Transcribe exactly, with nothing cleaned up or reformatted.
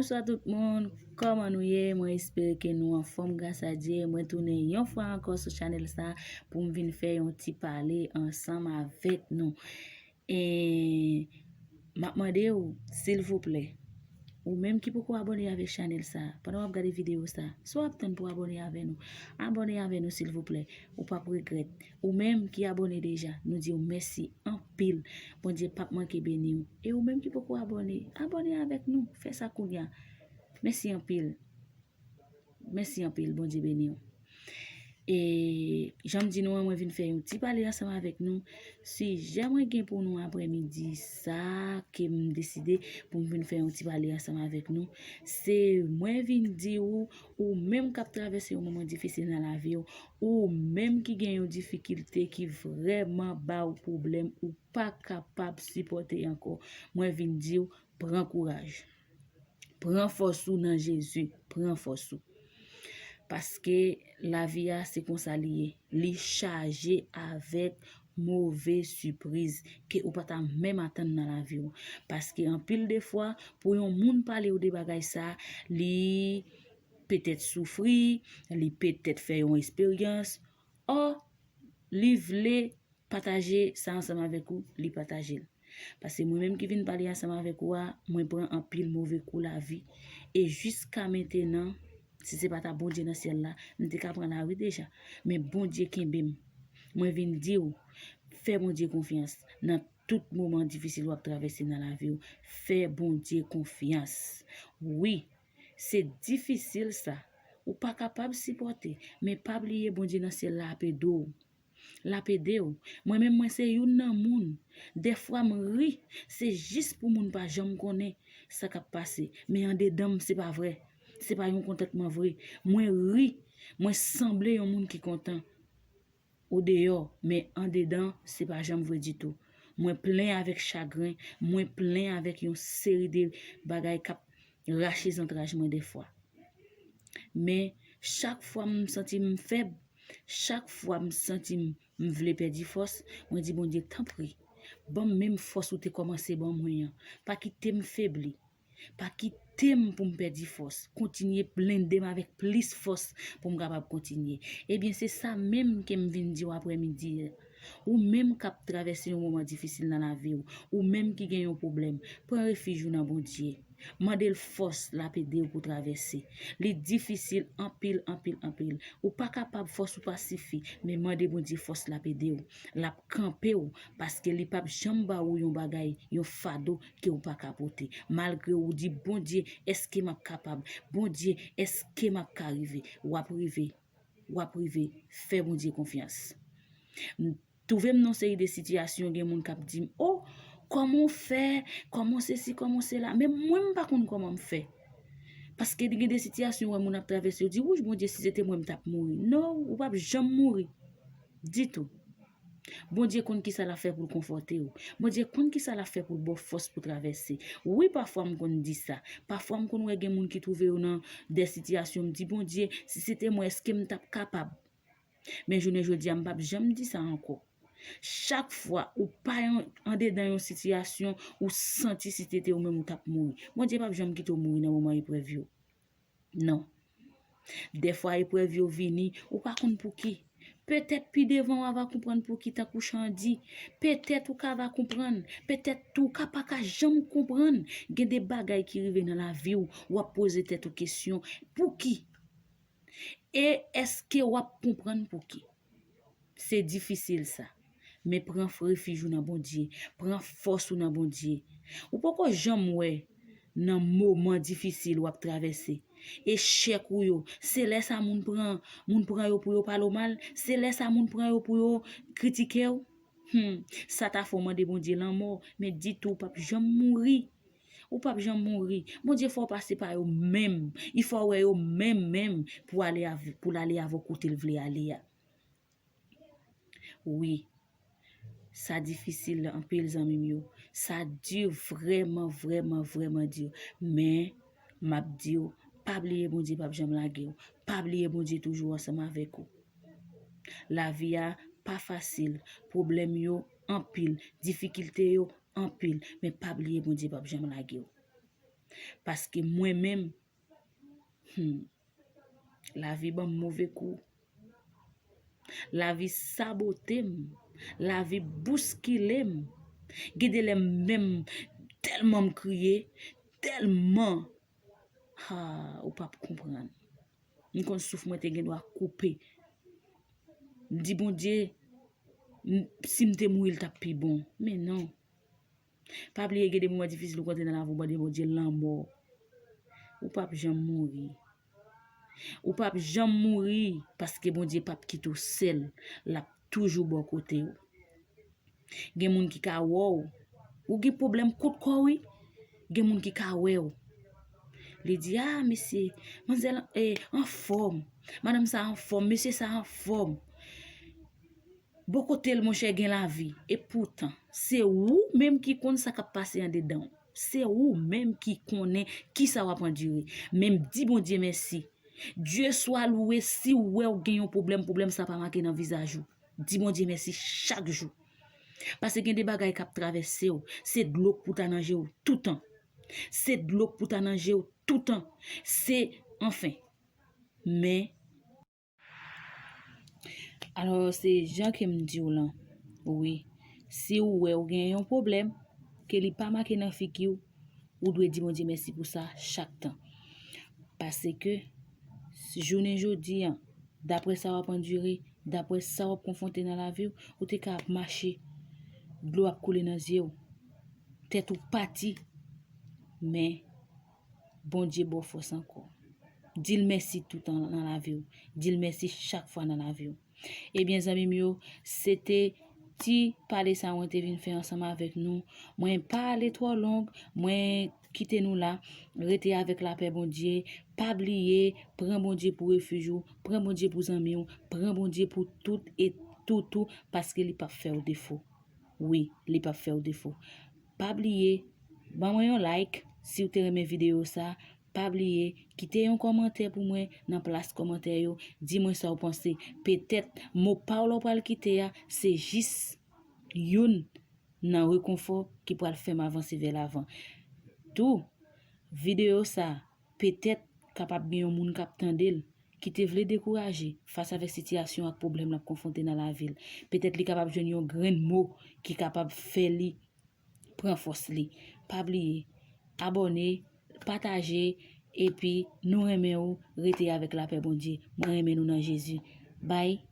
Bonswa tout moun, kòman nou ye? Mwen espere ke nou anfòm gras a Dye. Mwen tounen yon fwa ankò sou chanèl sa pou m vin fè yon ti pale ansanm avèk nou. E m ap mande w, silvouplè, ou menm ki poko abòne avèk chanèl sa, pandan w ap gade videyo sa, si w ap tann pou abòne avè nou, abòne avè nou silvouplè. Ou p ap regrèt. Ou menm ki abòne deja, nou di w mèsi anpil. Bondye p ap manke beni w. E ou menm ki poko abòne, abòne avèk nou. Fè sa kounye a. Mèsi anpil. Mèsi anpil. Bondye beni w. E jan m di nou an, mwen vin fè yon ti pale ansanm avèk nou. Sijè mwen gen pou nou aprèmidi sa ke m deside pou m vin fè yon ti pale ansanm avèk nou, se mwen vin di w, ou menm k ap travèse yon moman difisil nan lavi w, ou menm ki gen yon difikilte ki vrèman ba w pwoblèm, ou pa kapab sipòte ankò, mwen vin di w, pran kouraj. Pran fòs ou nan Jezi, pran fòs ou. Paske lavi a se konsa li ye. Li chaje avèk move sipriz ke ou pa ta menm atann nan lavi w. Paske anpil de fwa, pou yon moun pale w de bagay sa, li petèt soufri, li petèt fè yon esperyans, ò, li vle pataje sa ansanm avèk ou, li pataje l. Paske mwen menm ki vin pale ansanm avèk ou a, mwen pran anpil move kou lavi. E jiska mentenan, si se pa ta Bondye nan syèl la, m te ka pran lari deja. Men Bondye kenbe m. Mwen vin di w, fè Bondye konfyans nan tout moman difisil w ap travèse nan lavi w. Fè Bondye konfyans. Wi, se difisil sa. Ou pa kapab sipòte, men pa bliye Bondye nan syèl la ap ede w. L ap ede w. Mwen menm, mwen se youn nan moun. Dèfwa m ri, se jis pou moun pa janm konnen sa k ap pase. Men andedan m, se pa vre. Se pa yon kontantman vre. Mwen ri, mwen sanble yon moun ki kontan. O deyò, men andedan, se pa janm vre ditou. Mwen plen avèk chagren, mwen plen avèk yon seri de bagay k ap rache zantraj mwen dèfwa. Men, chak fwa m santi m fèb, chak fwa m santi m, m vle pèdi fòs, mwen di Bondye, tanpri, ban m menm fòs ou te kòmanse ban mwen an. Pa kite m febli. Pa kite m pou m pèdi fòs. Kontinye blende m avèk plis fòs pou m kapab kontinye. Ebyen, se sa menm ke m vin di w aprèmidi a. Ou menm k ap travèse yon moman difisil nan lavi w, ou menm ki gen yon pwoblèm, pran refij ou nan Bondye. Mande l fòs, l ap ede w pou travèse. Li difisil anpil, anpil, anpil. Ou pa kapab, fòs ou pa sifi, men mande Bondye fòs, l ap ede w. L ap kanpe w, paske li p ap janm ba ou yon bagay, yon fado ke ou pa ka pote. Malgre ou di, Bondye, èske m ap kapab? Bondye, èske m ap ka rive? W ap rive. W ap rive. Fè Bondye konfyans. M twouve m nan seri de sitiyasyon, gen moun k ap di m, o, kòman w fè? Kòman sesi, kòman sela? Men mwen, m pa konn kòman m fè. Paske gen de sitiyasyon, wè moun ap travèse, yo di, wouch, Bondye, si se te mwen, m t ap mouri. Non, ou p ap janm mouri. Ditou. Bondye konn kisa l ap fè pou l konfòte w. Bondye konn kisa l ap fè pou l ba w fòs pou travèse. Wi, pafwa m konn di sa. Pafwa m konn wè gen moun ki twouve yo nan de sitiyasyon, m di, Bondye, si se te mwen, èske m t ap kapab? Men jounen jodi a, m p ap janm di sa ankò. Chak fwa ou pa yon, andedan yon sitiyasyon, ou santi si se te ou menm ou t ap mouri. Bondye p ap janm kite w mouri nan moman eprèv yo. Non. Dèfwa eprèv yo vini, ou pa konn pouki. Petèt pi devan w a va konprann pouki, tankou Chan di. Petèt ou ka va konprann. Petèt tou ou ka pa ka janm konprann. Gen de bagay ki rive nan lavi w, w ap poze tèt ou kesyon, pouki? E èske w ap konprann pouki? Se difisil sa. Men pran refij ou nan Bondye. Pran fòs ou nan Bondye. Ou poko janm wè nan moman difisil w ap travèse. Echèk ou yo, se lè sa moun pran, moun pran yo pou yo pale w mal, se lè sa moun pran yo pou yo kritike w. Hmm, sa ta fè w mande Bondye lanmò, men ditou ou p ap janm mouri. Ou p ap janm mouri. Bondye fè w pase pa yo menm. Li fè w wè yo menm, menm pou ale avè, pou l ale avè w kote l vle ale a. Wi. Sa difisil anpil, zanmi m yo. Sa di vrèman, vrèman, vrèman di. Men, m ap di w, pa bliye Bondye p ap janm lage w. Pa bliye Bondye toujou ansanm avèk ou. Lavi a pa fasil. Pwoblèm yo anpil. Difikilte yo anpil. Men pa bliye Bondye p ap janm lage w. Paske mwen menm, hmm, lavi ban m move kou. Lavi sabote m. Lavi bouskile m. Gen de lè m menm tèlman m kriye, tèlman, ha, ou p ap konprann. M konn souf mwen te gen dwa koupe. M di Bondye, m- si m te mouri, l t ap pi bon. Men non. Pa bliye, gen de moman difisil ou kontre nan lavi w, mande Bondye lanmò. Ou p ap janm mouri. Ou p ap janm mouri, paske Bondye p ap kite w sèl. L ap toujou bò kote w. Gen moun ki ka wè w. Ou gen pwoblèm kont kò w, wi. Gen moun ki ka wè w. Li di, a, mesye, manzèl, eh, anfòm. Madanm sa anfòm, mesye sa anfòm. Bò kote l, monchè, gen lavi. Epoutan, se ou menm ki konn sa k ap pase andedan w. Se ou menm ki konnen kisa w ap andire. Men m di Bondye mèsi. Dye swa louwe, si w wè w gen yon pwoblèm, pwoblèm sa pa make nan vizaj ou. Di Bondye mèsi chak jou. Paske gen de bagay k ap travèse w, se dlo k pou ta nan je w toutan. Se dlo k pou ta nan je w toutan. Se, anfen. Men, alò, se jan ke m di w lan. Wi, si w wè w gen yon pwoblèm, ke li pa make nan figi w, ou dwe di Bondye mèsi pou sa chak tan. Paske, jounen jodi an, daprè sa w ap andire, daprè sa w ap konfwonte nan lavi w, ou te ka ap mache, dlo ap koule nan zye w, tèt ou pati, men Bondye ba w fòs ankò. Di l mèsi toutan nan lavi w. Di l mèsi chak fwa nan lavi w. Ebyen, zanmi m yo, se te ti pale sa mwen te vin fè ansanm avèk nou. Mwen pa ale twò long, mwen kite nou la. Rete avèk lapè Bondye. Pa bliye, pran Bondye pou refij ou, pran Bondye pou zanmi w, pran Bondye pou tout e toutou, paske li p ap fè w defo. Wi, li p ap fè w defo. Pa bliye, ban mwen yon like si w te renmen videyo sa. Pa bliye, kite yon kòmantè pou mwen nan plas kòmantè yo. Di mwen sa w panse. Petèt, mo pa w la w pral kite a, se jis youn nan rekonfò ki pral fè m avanse vè lavan. Tou, videyo sa, petèt, kapab gen yon moun k ap tande l, ki te vle dekouraje fas avèk sitiyasyon ak pwoblèm l ap konfwonte nan lavi l. Petèt, li kapab jwenn yon grenn mo ki kapab fè li pran fòs li. Pa bliye, abòne, pataje, epi nou renmen w, rete avèk lapè Bondye. Mwen renmen nou nan Jezi. Bye.